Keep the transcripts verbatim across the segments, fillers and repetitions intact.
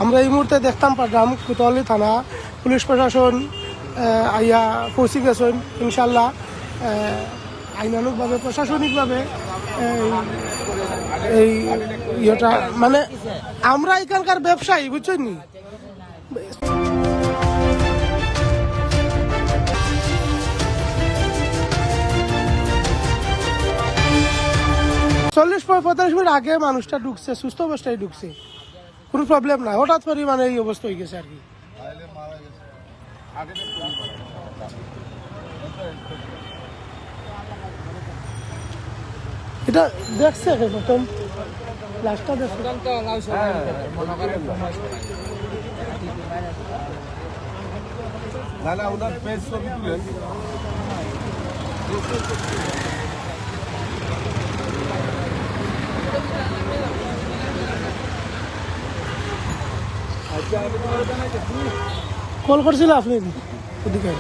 আমরা এই মুহূর্তে দেখতাম পারলাম কোতোয়ালি থানা পুলিশ প্রশাসন, আহ, আইয়া পৌঁছি গেছেন। ইনশাল্লাহ, আহ, আইনানুগভাবে, প্রশাসনিকভাবে, এই, এই ইয়েটা, মানে, আমরা এখানকার ব্যবসায়ী, বুঝছেন নি? চল্লিশ পঁয়তাল্লিশ মিনিট আগে মানুষটা ঢুকছে, সুস্থ অবস্থায় ঢুকছে, কোনো প্রবলেম নাই। হঠাৎ করে মানে এই অবস্থা হয়ে গেছে আর কি। এটা দেখছে কে প্রথম? লাশটা দেখছে? না, না, ওনার পেজ ছবি তুলেন। কল করছিল আপনি? ওদিকে।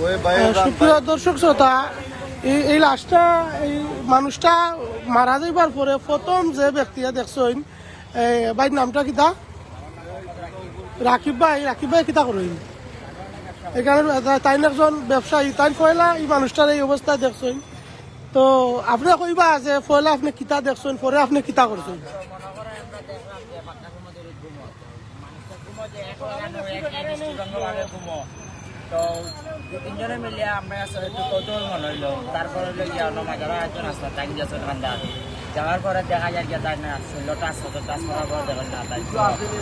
ওই ভাই, আহ, সুপ্রিয় দর্শক শ্রোতা, এই, এই লাশটা, এই মানুষটা মারা যাইবার পরে প্রথম যে ব্যক্তিরা দেখছইন, এ, ভাইর নামটা কিতা? রাকিব ভাই। রাকিব ভাই কিতা করইন? এখানে তা-, তাইন একজন ব্যবসায়ী, তাইন পয়লা এই মানুষটার এই অবস্থায় দেখছইন। তো আপনি কইবা যে পয়লা আপনি কিতা দেখছইন, পরে আপনি কিতা করছইন? তো দুই তিনজনে মিলে আমরা আসলে একটু কৌতূহল মনে হইলো। তারপরে হইলো গিয়া অন্য মাঝারও একজন আসলো, তাই গেছে দোকানদার। যাওয়ার পরে দেখা যায় গিয়া তাই না, শরীরটা আস্তে আস্তে touch করার পর দেখেন না, তাই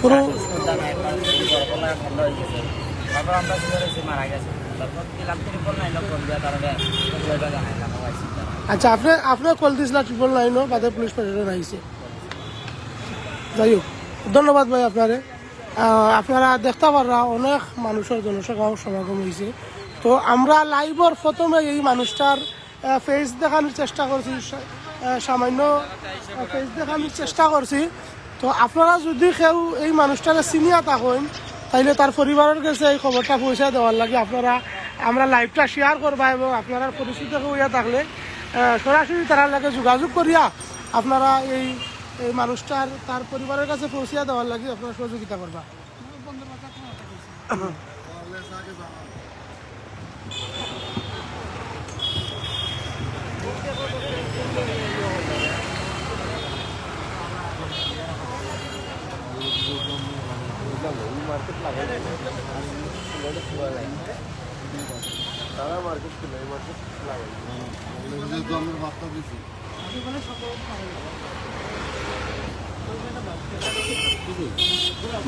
কোনো সুস্থতা নাই, কারণ শরীর গরম লাগে, ঠান্ডা হয়ে গেছে। তারপর আমরা শুনে রয়েছি মারা গেছে। তারপর দিলাম ট্রিপল নাইনও ফোন দিয়া, তারপরে বিষয়টা জানাইলাম, ও আইসি তারা। আচ্ছা, আপনি, আপনি কল দিছিলা ট্রিপল নাইনও, বাদে পুলিশ প্রশাসন আইছে। যাই হোক, ধন্যবাদ ভাই আপনারে। আহ, আপনারা দেখতা পাররা অনেক মানুষের জনসভা সমাগম হইছে। তো আমরা লাইভর প্রথমে এই মানুষটার, আহ, ফেস দেখানোর চেষ্টা করছি, সা-, আহ, সামান্য, আহ, ফেস দেখানোর চেষ্টা করছি। তো আপনারা যদি কেউ এই মানুষটারে চিনিয়া থাকইন, তাইলে তার পরিবারের কাছে এই খবরটা পৌঁছায় দেওয়ার লাগি আপনারা আমরা লাইভটা শেয়ার করবা এবং আপনারা পরিচিত কেউ হইয়া থাকলে, আহ, সরাসরি তারার লগে যোগাযোগ করিয়া আপনারা এই এই মানুষটার, তার পরিবারের কাছে পৌঁছিয়া দেওয়ার লাগি আপনারা সহযোগিতা করবা।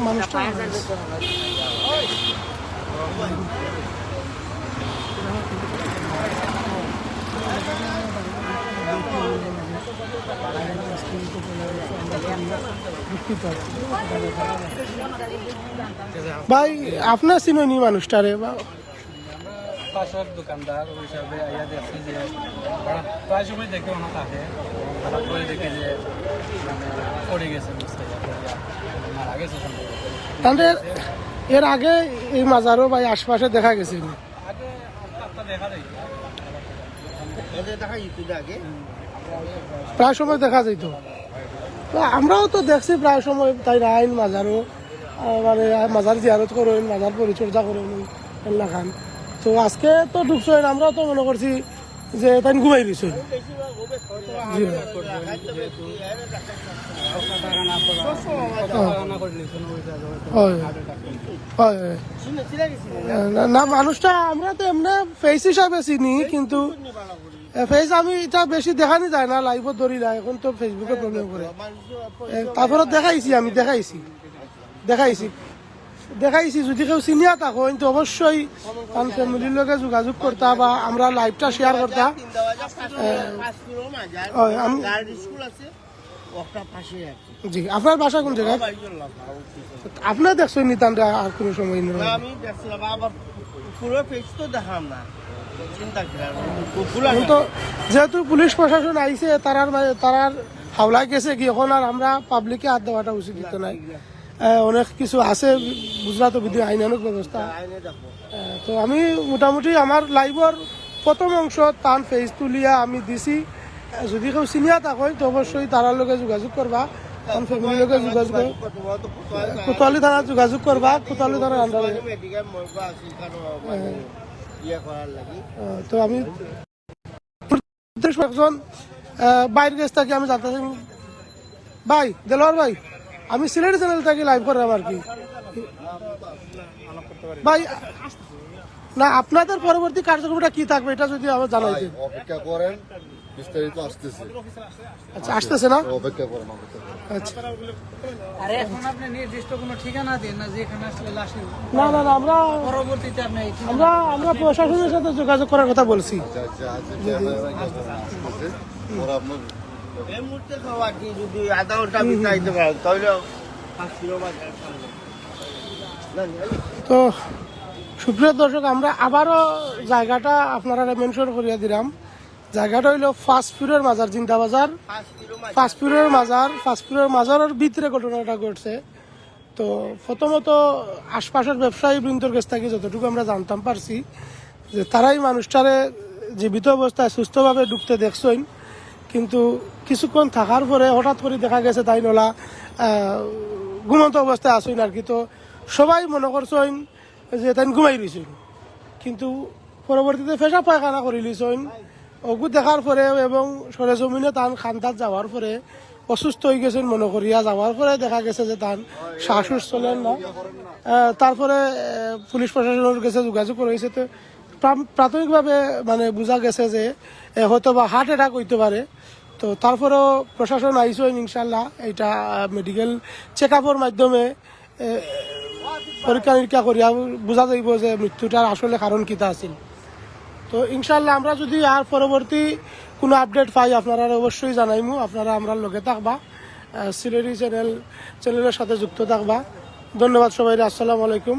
মানুষটা ভাই, আপনার চিনইন নি মানুষটারে? বা পাশের দোকানদার, ওই হিসাবে আইয়া দেখছি যে ওরা প্রায় সময় দেখে ওনা থাকে, হঠাৎ করে দেখে যে মানে পড়ে গেছে, বুঝতে পারছি, মারা গেছে সম্ভবত। তাহলে এর আগে এই মাজারও বা এই আশপাশে দেখা গেছে নি? আগে একটা দেখা যায়। প্রায় সময় দেখা যাইতো। তো আমরাও তো দেখছি প্রায় সময় তাইন আইন মাজারও, আহ, মানে, আহ, মাজার জিয়ারত করইন, মাজার পরিচর্যা করইন, এলাকান। তো আজকে তো ঢুকছইন, আমরাও তো মনে করছি যে তাইন ঘুমাই রইছইন। জি। হ্যাঁ। হয়, হয়। না, না, মানুষটা আমরা তো এমনি ফেস হিসাবে চিনি, কিন্তু এ, ফেস আমি এটা বেশি দেখানি যায় না, লাইভও ধরি না, এখন তো ফেসবুকে প্রবলেম করে। এ, তারপরে দেখাইছি আমি, দেখাইছি, দেখাইছি, দেখাইছি। যদি কেউ চিনিয়া থাকইন, তো অবশ্যই তান ফ্যামিলির লগে যোগাযোগ করতা বা আমরা লাইভটা শেয়ার করতা। এ, হয়, আমি জি, আপনার বাসা কোন জায়গায়? আপনি দেখছইন নি তানরে আর কোনো সময়? না, আমি দেখছিলাম, আবার পুরো ফেস তো দেখাম না, চিন্তা করেন, পুরো এখন তো যেহেতু পুলিশ প্রশাসন আইছে, তারার মা-, তারার হাওলায় গেছে কি, এখন আর আমরা পাবলিকে হাত দেওয়াটা উচিত হইতো নায়। আহ, অনেক কিছু আছে, বুঝলা তো, বিধি আইনানুগ ব্যবস্থা। আহ, তো আমি মোটামুটি আমার লাইভর প্রথম অংশ তান ফেস তুলিয়া আমি দিছি। যদি কেউ চিনিয়া থাকইন তো অবশ্যই তারার লগে যোগাযোগ করবা, তান ফ্যামিলির লগে যোগাযোগ কর-, কোতোয়ালি থানাত যোগাযোগ করবা, কোতোয়ালি থানার আন্ডারে। হ্যাঁ। আহ, তো আমি একজন, আহ, ভাইর গেছ থাকি আমি জানতে চাই, ভাই দেলোয়ার ভাই, আমি সিলেটি চ্যানেল থাকি লাইভ করলাম আর কি। ভাই, না, আপনাদের পরবর্তী কার্যক্রমটা কি থাকবে, এটা যদি আবার জানাই দেন। অপেক্ষা করেন, বিস্তারিত আসতেছে। আচ্ছা, আসতেছে না? অপেক্ষা করেন, অপেক্ষা করেন। আচ্ছা। আরে, এখন আপনি নির্দিষ্ট কোনো ঠিকানা দেন না, যেখানে আসলে লাশ নিব। না, না, না, আমরা পরবর্তীতে আপনি এই ঠিকানা আমরা, আমরা প্রশাসনের সাথে যোগাযোগ করার কথা বলছি। আচ্ছা, আচ্ছা, আচ্ছা, জি, জি। ওরা আপনার এই মুহূর্তে খাওয়া কি যদি আধা ঘন্টা ভিতরে আইতে পারেন, তাহলে পাঁচ কিলো বাজার সামনে। না, না। তো সুপ্রিয় দর্শক, আমরা আবারও জায়গাটা আপনারা মেনশন করিয়া দিলাম। জায়গাটা হইল ফাস্টফুডের মাজার, জিন্দা বাজার, ফাস্টফুডের মাজার, ফাস্টফুডের মাজারের ভিতরে ঘটনাটা ঘটছে। তো প্রথমত আশপাশের ব্যবসায়ী বৃন্দর কাছ থেকে যতটুকু আমরা জানতাম পারছি যে তারাই মানুষটারে জীবিত অবস্থায় সুস্থভাবে ঢুকতে দেখছইন, কিন্তু কিছুক্ষণ থাকার পরে হঠাৎ করে দেখা গেছে তাইন ওলা, আহ, ঘুমন্ত অবস্থায় আছইন আর কি। তো সবাই মনে করছইন যে তাইন ঘুমাই রইছইন, কিন্তু পরবর্তীতে পেশাব পায়খানা করি লিছইন। ওগু দেখার পরে এবং সরেজমিনে তান কান্দাত যাওয়ার পরে অসুস্থ হয়ে গেছেন মনে করিয়া যাওয়ার পরে দেখা গেছে যে তান শ্বাস উচ্ছ চলের না। আহ, তারপরে, আহ, পুলিশ প্রশাসনের কাছে যোগাযোগ করা হয়েছে। তো প্রাম-, প্রাথমিকভাবে মানে বোঝা গেছে যে, এ, হয়তো বা হার্ট অ্যাটাক হইতে পারে। তো তারপরেও প্রশাসন আইসইন ইনশাল্লাহ, এটা, আহ, মেডিকেল চেক আপের মাধ্যমে, এ, পরীক্ষা নিরীক্ষা করিয়া বোঝা যাইব যে মৃত্যুটার আসলে কারণ কিতা আছিল। তো ইনশাল্লাহ আমরা যদি আর পরবর্তী কোনো আপডেট পাই আপনারা অবশ্যই জানাইমু। আপনারা আমরার লগে থাকবা, আহ, সিলেটি চ্যানেল, চ্যানেলের সাথে যুক্ত থাকবা। ধন্যবাদ সবাইরে, আসসালামু আলাইকুম।